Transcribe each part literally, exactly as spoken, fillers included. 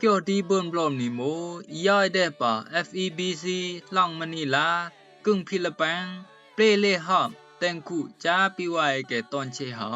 Kyo di bơ̆n blom ni mo, i yoi de pa F E B C, hlong Manila, kưng Philippines, ple le hom, teng ku cha pi wai ke ton che ha.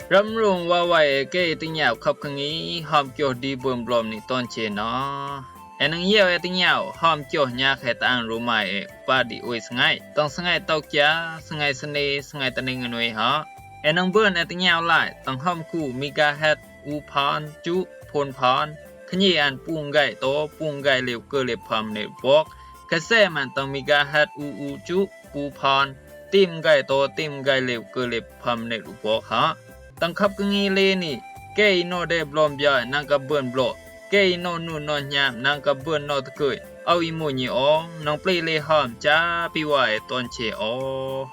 Ram rung wa wai e ke i teng yau khap kang i hom kyo di bơ̆n blom ni ton che na. E nang yau e teng yau hom kyo nya khe ta ang ru mai e pa di ui sngai. Tang sngai tau kia, sngai sene, sngai ta ning nui ha. E nang bơ̆n e teng yau lai, tang hom ku megahertz u phan, chu, phon phan. Khnyi an pung gai to, pung gai liu kơ liu pham ne bok. Khe se man tang megahertz u u chu, u phan. Tim gai to, tim gai liu kơ liu pham ne bok ha. Tang khap kang i le ni, ke i no de blom bia, nang ka bơ̆n blo. Ke i no nu no nyam, nang ka bơ̆n no tkui. Au i mo nyi o, nang ple le hom, cha pi wai ton che o.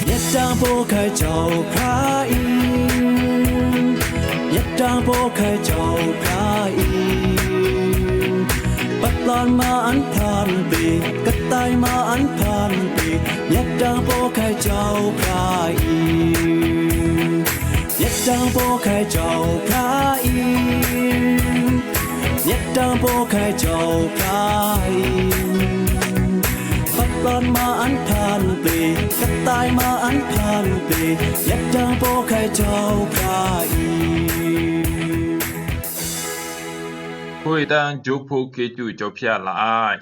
Nhiệt đang bố khai châu Phra in. Nhiệt đang bố khai châu Phra in. Bát lon ma ăn phan bì, cắt tay ma ăn phan bì. Nhiệt đang bố khai châu Phra in. Nhiệt đang bố khai châu Phra in. Nhiệt đang bố khai châu Phra in. Bát lon ma ăn phan bì, cắt tay ma ăn phan bì. Nhiệt đang bố khai châu Phra in. Hui đang jô pô kê chu châu Phra la ai.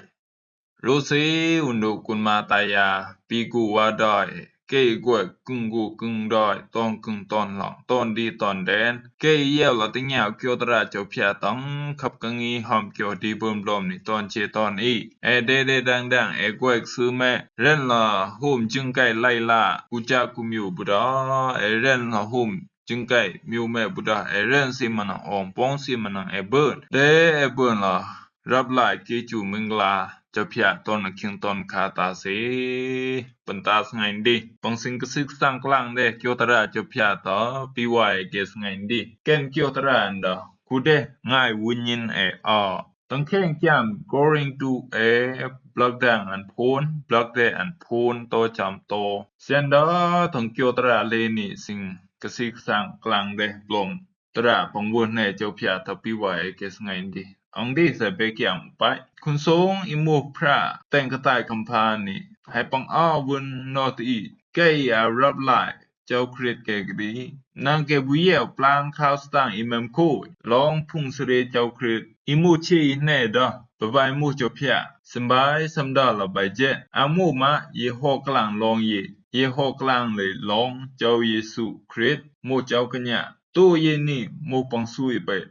Lô si u nô kun ma ta ya, pi gu wa doi, kê i guai kưng gu kưng doi, ton kưng ton hlong, ton di ton den, kê i yeo la teng yau kyo tra châu Phra tong, khap kang i hom kyo di bơ̆n blom ni ton che ton i. E de de dang dang, e guai sư me, ren la hôm jưng kai lai la, ku cha ku miu bu da, e ren la hôm jưng kai miu me bu da, e ren si ma nang ong pong si ma nang e bơ̆n. De e bơ̆n la. Rap lai kê chu ming la, châu Phra ton a king ton kha ta si. Păng ta sngai ndi. Păng sing ka sik sang klang de, kyo tra châu Phra ta, pi wai kê sngai ndi. Ken kyo tra nda, ku de, ngai wun nyin e a. Tang keng kiam, going to e, blak dang an phun, blak de an phun, to cham to. Sian da, tang kyo tra le ni sing, ka sik sang klang de, blom. Tra păng wun ne châu Phra ta pi wai kê sngai ndi. Ong di sa be kiam pai. Khun sung i mu Phra, teng ka tai kamphan ni. Hai păng a wun no ti i. Kê i a rap lai, châu Krit kê kri. Nang kê bu yeo plang khao stang i mem kui. Long phung sre châu Krit. I mu chi i ne da. Ba bai mu châu Phra. Sim bai sam da la bai jet. A mu ma, ye ho klang long ye. Ye ho klang le long, châu Yesu Krit. Mu châu Kenya. Tu ye ni, mu păng sui bai.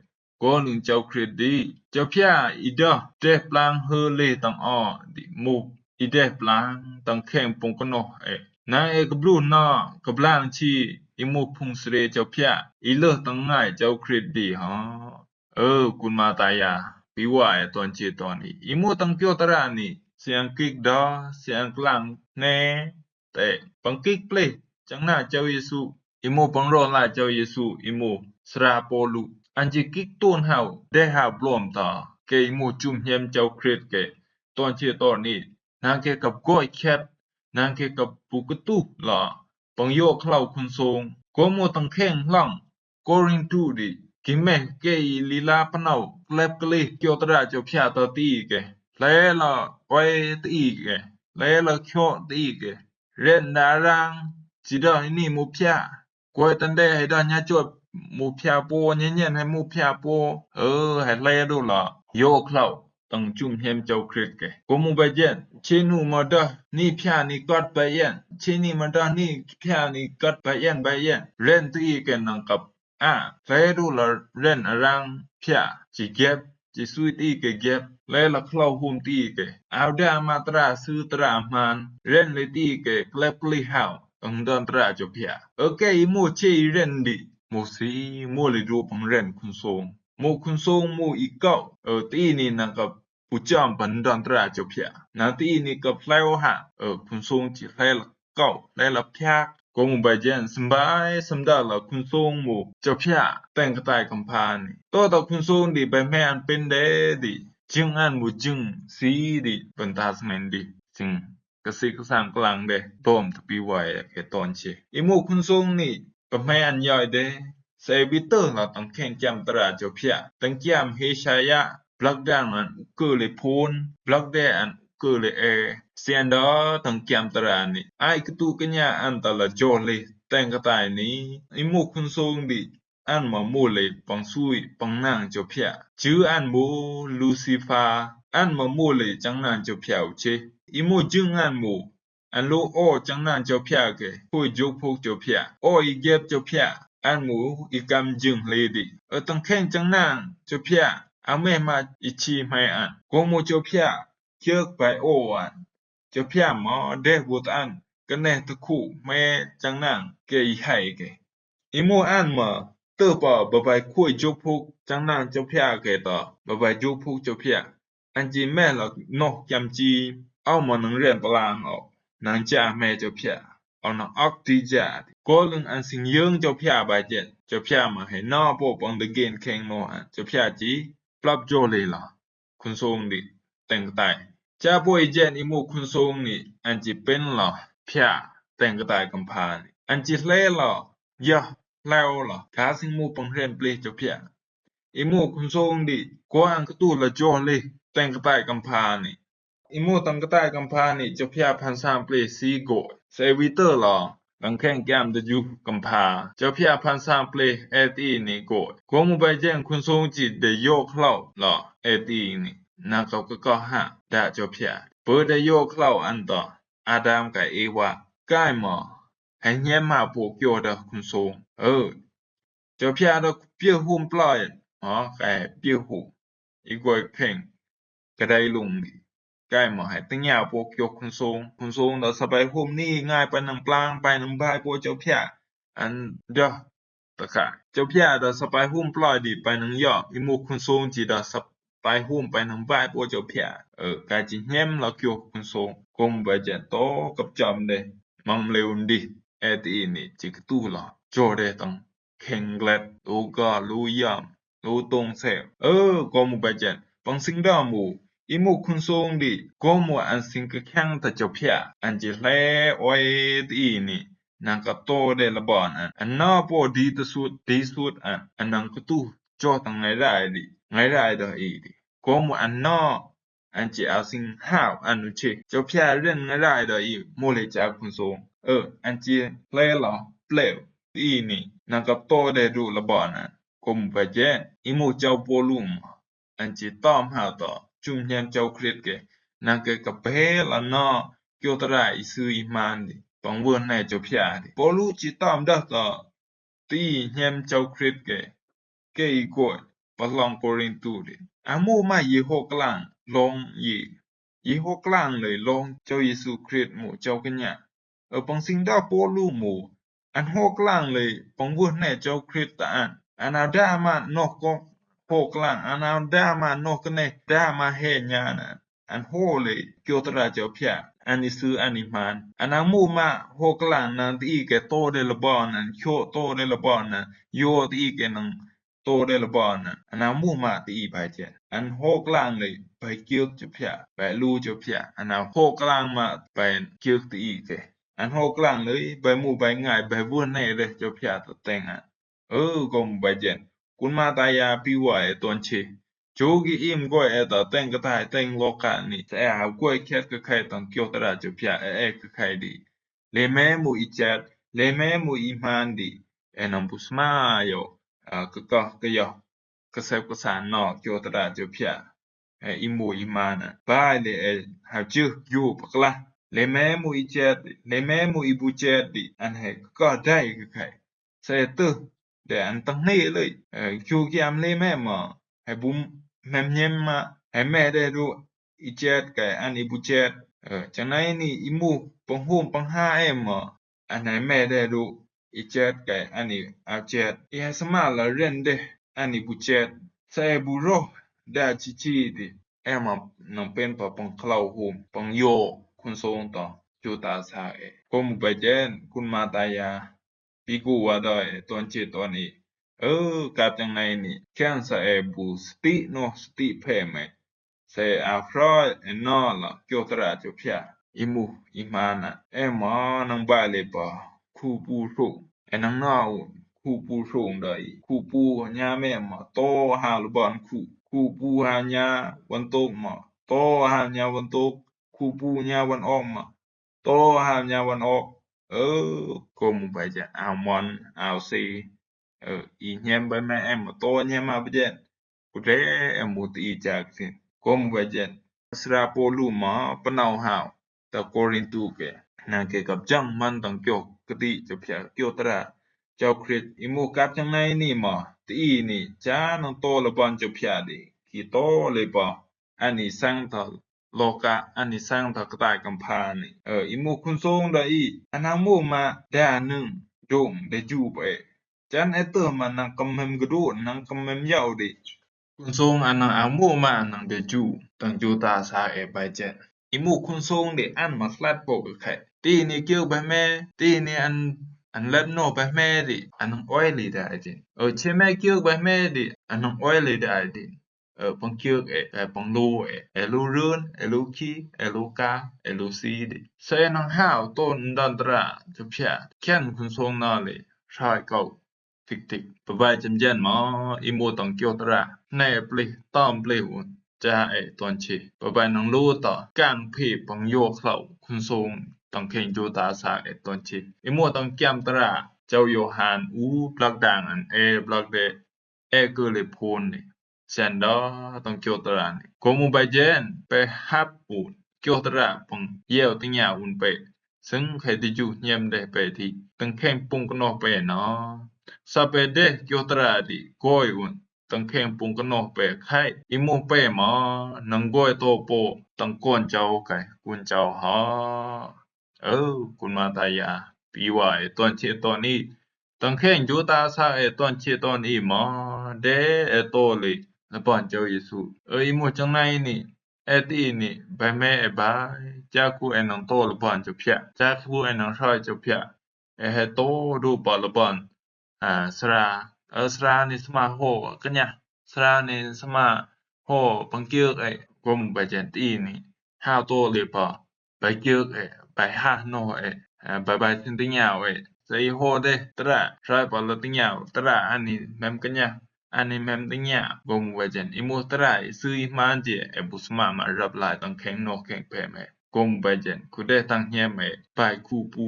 Ko nung châu Krit di. Châu Phra i da, de plang hơ le tang o, di mu. I de plang, tang keng pung kano e. Nang e ka blu na, ka blang chi, i mu phung sre châu Phra. I lơ tang ngai châu Krit di ha. Ơ, kun ma ta ya, pi wai ton che ton i. I mu tang kyo tra ni, siang kik da, siang klang ne. Te, păng kik ple, chang na châu Yesu, i mu păng ro la châu Yesu, i mu sra Pôlu. An ji kik tun hau, de ha blom ta, kê i mu chum hiam châu Krit kê, ton che ton i, nang kê kap goi khet, nang kê kap bu ktu la, păng yo khlau khun sung, ko mu tang kheng hlang, Korintu di, ki meh kê i lila panau, klep kli kyo tra châu Phra ta ti kê, le la oi ti kê, le la kyo ti kê, ren da rang, chi da ini mu Phra, koi tan de hai da nya chot mu Phra po, nya nyen hai mu Phra po, ơ, hai le du la, yo khlau. Tang chum hiam châu Krit kê. Ko mu bai jen, che nu ma da ni Phra ni kat bai yen, che ni ma da ni Phra ni kat bai yen bai yen. Ren ti kê nang kap. A, le du la ren arang Phra, chi gep, chi sui ti kê gep, le la khlau hum ti kê. Au da ma tra su tra man, ren le ti kê klep kli hau. tang dang tra cho pia. Ơ kei i mo che i ren di. Mo si mo le du pang ren Khun Song. Mo Khun Song mo i kau. Ơ ti ni nang ka pu cham pang dang tra cho pia. Na ti ni ka pleo ha. Ơ Khun Song chi pleo la kau, pleo la pia. Ko mo ba jen symbai symda la Khun Song mo cho pia. Teng ka tai kam pa ni. To ta Khun Song di ba me an pen de di. Jing an mo jing si di. Ban ta smen di. Sing. Ka si ka sang klang de, bom ta pi wai ke ton che. I mo Khun Song ni, pa mai an yoi de, sa e bi tơ la tang keng kiam tra cho pia. Tang kiam he sha ya, blak dang an u kơ le pon, blak de an u kơ le e. Sian da tang kiam tra ni. Ai ka tu ka nya an ta la jo le, teng ka tai ni. I mo Khun Song di, an ma mo le pang sui, pang nang cho pia. Chư an mo Lucifer, an ma mo le chang nang cho pia u che. I mo jing an mo, an lo o chang nang cho pia ke, khoi jok phok cho pia. O i gep cho pia, an mo i kam jing le di. Ơ tang keng chang nang cho pia, a me ma i chi mai an. Ko mo cho pia, kiek bai o an. Cho pia ma de but an, ka ne ta khu me chang nang ke i hai ke. I mo an ma, tơ pa ba bai khoi jok phok chang nang cho pia ke ta, ba bai jok phok cho pia. An chi me la noh kiam chi, au ma nang ren pa lang au, nang cha me cho pia, au nang ak ti ja. Ko lưng an sing yeng cho pia ba jen, cho pia ma he na po pang de gen keng no an, cho pia chi, plap jo le la. Khun Song di teng ka tai. Cha po i jen i mo Khun Song ni an chi pen la pia teng ka tai kam pa ni. An chi hle la ya hleo la ka sing mo pang hren ple cho pia. I mo Khun Song di ko an ka tu la jo le teng ka tai kam pa ni. I mo tang ka tai kam pa ni cho pia phan sang ple si go. Sa e bi tơ la. Tang keng kiam da ju kam pa. Cho pia phan sang ple e ti ni go. Ko mo ba jen Khun Song chi de yo khlau la e ti ni. Na ka ka ka ha da cho pia. Pơ de yo khlau an ta. Adam ka Eva. Kai ma. Hai nyem ma po kyo da Khun Song. Ơ. Cho pia da pia hum plai. Ha, kai pia hum. I goi keng. Ka dai lung di. Kai ma hai teng ya po kyo Khun Song. Khun Song da sa bai hum ni ngai pai nang plang pai nang bai po cho pia. An da ta ka. Cho pia da sa bai hum plai di pai nang ya. I mo Khun Song chi da sa bai hum pai nang bai po cho pia. Ơ, ka chi nyem la kyo Khun Song. Kom ba jen to kap cham de. Mang leu di. E ti ni chi ka tu la. Cho de tang. Keng glet, lu ga, lu yam, lu tong se. Ơ, ko mo ba jen. Pang sing da mo. I mo Khun Song di. Ko mo an sing ka keng ta cho pia. An chi hle oi ti ni. Nang ka to de la bon an. An na po di ta sut, di sut an. An nang ka tu. Cho tang ngai rai di. Ngai rai da i di. Ko mo an na. An chi a sing hao an u che. Cho pia ren ngai rai da i mo le cha Khun Song. Ơ, an chi hle la pleo. Ti ni, nang ka to de du la bon an. Kom ba jen, i mo chau po lum. An chi tom hao to, chum nyem chau Krit ke. Nang ke ka pe la na, kyo tra i su i man di. Pang won ne cho pia di. Po lu chi tom da to. Ti nyem chau Krit ke. Ke i goi, pa long Korintu di. A mo ma ye ho klang, long ye. Ye ho klang le long chau Yesu Krit mo chau kenya. Ơ pang sing da po lu mo. An ho klang le pang won ne chau Krit ta an. An a da ma noh ko ho klang. An a da ma noh kene da ma he nya na. An ho le kyo tra cho pia, an i su an i man. An a mo ma ho klang nang ti i ke to de la bon an, kyo to de la bon an, yo ti i ke nang to de la bon an. An a mo ma ti i ba jen. An ho klang le bai kyo cho pia, bai lu cho pia. An a ho klang ma bai kyo ti i ke. An ho klang le bai mo bai ngai bai won ne de cho pia ta teng an. Ơ, kom ba jen. Kun ma ta ya pi wa e ton che. Cho ki im goi e ta teng ka tai teng lo ka ni. Sa e ha goi kiet ka kai tang kyo tra cho pia e e ka kai di. Le me mu i chet. Le me mu i man di. E nam pus ma yo. A, ka ka ka yo. Ka sep ka san no kyo tra cho pia. E, i mo i man a. Bai le e ha chuk yu pa kla. Le me mu i chet. Le me mu i bu chet di. An he ka dai ka kai. Sa e tơ. De an tang ne le. E, kyu ki am le me ma. He bu mem nyem ma. He me de du i chet kai an i bu chet. E, chang nai ni i mu pang hum pang ha e ma. Anai mè dè du i chet kay ani a chet. I ha sama la ren dè ani bu chet. Sa e bu ro da chichi di. E ma nang pen pa pang klau hum pang yo kun song ta chu ta sa e. Ko mu ba jen kun ma ta ya. Pi gu wa da e ton che ton i. E ka tang nai ni. Ken sa e bu sti no sti pe me. Sē a hroi e nō la kyo tra cho pia. I mu i mana e mō nang ba le pa khu pu sung. E nang nō khu pu sung da i khu pu nya me ma to ha lu ban khu. Khu pu ha nya wan tok ma to ha nya wan tok. Khu pu nya wan ok ma to ha nya wan ok. Ơ, ko mu ba jen a mon a si. Ơ, i nyem ba me e ma to nyem a ba jen. Ku te e mu ti i jak tin. Ko mu ba jen. Sra Polu ma pa nau hau. Ta Korintu ke. Nang ke kap jang man tang kyo kati cho pia kyo tra. Chao Krit i mu kap jang nai ni ma ti i ni cha nang to la ban cho pia di. Ki to le ba. Ani sang ta loka ani sang ta kata kam pha ni. Ơ, i mu kun song da i. Anang mu ma da nung dung de ju pe. Chan e tơ ma nang kam hem gdu nang kam hem yau di. Kun song anang a mu ma nang de ju tang ju ta sa e ba jen. I mu kun song di an ma slat po ke khai. Ti ni kyo ba me ti ni an an lep no ba me di anang oi li da din. Ơ, che me kyo ba me di anang oi li da din. Ơ, pang kiek e, ơ, pang lu e, e lu run, e lu ki, e lu ka, e lu si di. Sē nang hau ton dan tra cho pia. Ken kun song na le. Sai kau. Tik tik. Ba bai jem jen ma i mu tang kyo tra. Ne pli, tam pli un. Cha e ton chi. Ba bai nang lu ta. Kang phi pang yo klau. Kun song tang keng ju ta sa e ton chi. I mu tang kiam tra. Chao Yohan u blak dang an e blak de. E kơ le phun ni. Sen da tang kyo tra ni. Ko mu ba jen pe hap un. Kyo tra pang yeo ting ya un pe. Seng khai di ju nyem de pe ti. Tang keng pung kno pe na. Sa pe de kyo tra di. Koi un. Tang keng pung kno pe khai. I mu pe ma. Nang koi to po. Tang kon chao kai. Kun chao ha. Ơ, kun ma ta ya. Pi wa e ton che ton i. Tang keng ju ta sa e ton che ton i ma de e to le. Na pan chao Yesu. Ơ, i mu chang nai ni. E ti ni. Ba me e ba. Cha ku e nang to le pan cho pia. Cha ku e nang sai cho pia. E he to du pa le pan. A, sra. Ơ, sra ni sma ho. Kenya. Sra ni sma ho. Pang kiek e. Ko mu ba jen ti ni. Hau to le pa. Bai kiek e, bai ha no e, e, bai bai tin ting yau e. Sa i ho de, tra, tra pa la ting yau, tra, ani mem kenya, ani mem ting yau, ko mu ba jen, i mu tra, i sui man je, e bu sma ma rap lai tang keng no keng pe me. Ko mu ba jen, ku de tang nyem e, bai ku pu,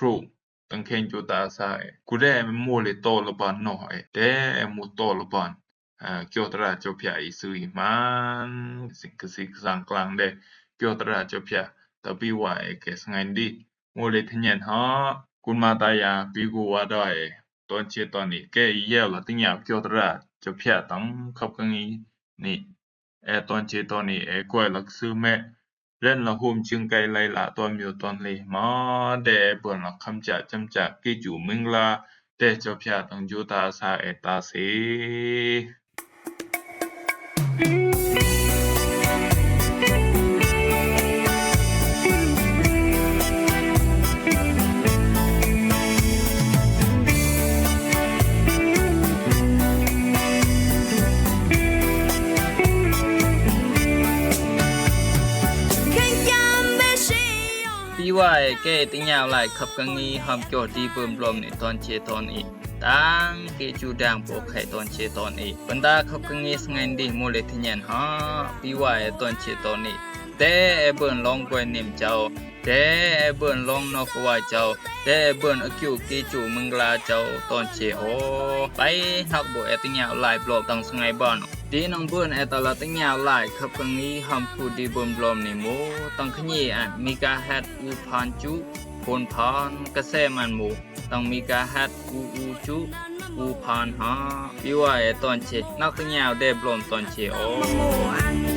ro, tang keng ju ta sa e. Ku de e mu le to la ban no e, de e mu to la ban. A, kyo tra cho pia i sui man, sik sik sang klang de, kyo tra cho pia, ta pi wa e ke sngai di, mu le thnyen ha, kun ma ta ya, pi gu wa da e, ton che ton i, ke i yeo la ting ya kyo tra cho pia tang khap kang i ni, e ton che ton i, e koi lak su me, Ren la hum ching kai lai la ton miu ton li ma de e bun la kham cha cham cha ki chu ming la de cho pia tang ju ta sa e ta si. Pi wa e ke ting yau lai khap kang i ham kyo di bơm blom ni ton che ton i. Tang ke chu dang po khai ton che ton i. Bơnda khap kang i sngai di mu le thnyen ha. Pi wa e ton che ton i. Te e bơm long kwe nim chau. Te e bơm long nok wa chau. Te e bơm a kyu ki chu ming la chau ton che o. Pai nok bo e ting yau lai blom tang sngai ban. Di nang bơm e ta la ting yau lai khap kang i ham ku di bơm blom ni mu. Tang khnyi a megahertz u phan chu, phon phan ka se man mu. Tang megahertz u u chu, u phan ha. Pi wa e ton che, nak ting yau de blom ton che o.